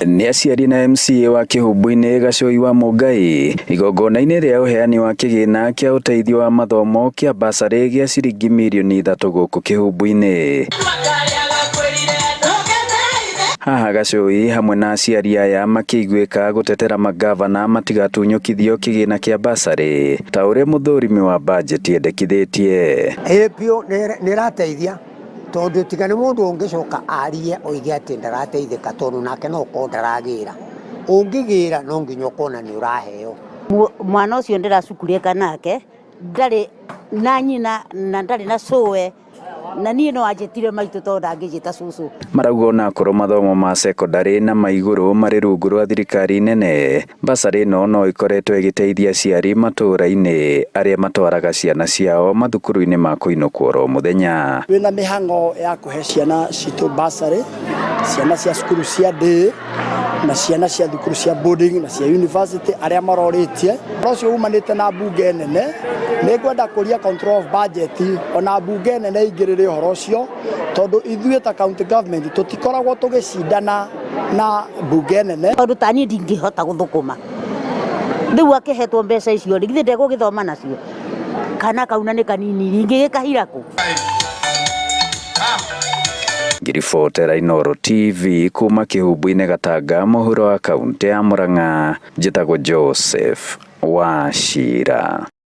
Nĩ aciari na MCA wa Kĩhumbu-inĩ Gacũi wa Mũngai igongona-inĩ rĩa ũheani wa kĩgĩna kĩa ũteithio wa mathomo kĩa basarĩ gĩa ciringi mirioni 3 gũkũ Kĩhumbu-inĩ. Haha Gacũi hamwe na aciari aya makĩiguĩka gũtetera mangavana matigatunyũkithio kĩgĩna kĩa basarĩ ta ũrĩa mũthũrimi wa bajeti endekithĩtie. Ĩĩ biũ nĩ ĩrateithia tondũ tiga nĩ mũndũ ũngĩcoka arie oige atĩ ndarateithĩka tondũ nake no ũkorwo ndaragĩra. Ũngĩgĩra no nginya ũkona nĩ ũraheo. Mwana ũcio ndĩracukurĩka nake ndarĩ na nyina na ndarĩ na cũwe na niĩ no anjĩtire maitũ tondũ ndangĩnjĩta cũcũ. Marauga onakorwo mathomo ma cekondarĩ na ma igũrũ marĩ rungu rwa thirikari nene, basarĩ ĩno no ĩkoretwo ĩgĩteithia aciari matũũra-inĩ arĩa matwaraga ciana ciao mathukuru-inĩ ma kũinũkwo oro mũthenya. Twĩna mĩhang'o ya kũhe ciana citũ basarĩ, ciana cia cukuru cia day na ciana cia thukuru cia boarding na cia university arĩa marorĩtie. Ũhoro ũcio umanĩte na mbunge nene, nĩ ngwenda kũria control of budget ona mbunge nene ingĩrĩre ũhoro ũcio, tondũ ithuĩ ta county government tũtikoragwo tũgĩcindana na mbunge nene. Tondũ ta niĩ ndingĩhota gũthũkũma, rĩu akĩhetwo mbeca icio rĩ, githĩ ndegũgĩthoma nacio? Kana kau na nĩ kanini ingĩgĩkahira kũ? Ngĩribotera Inooro TV kuma Kĩhumbu-inĩ Gatanga mũhuro wa kaũntĩ ya Murang'a, njĩtagwo Joseph Wachira.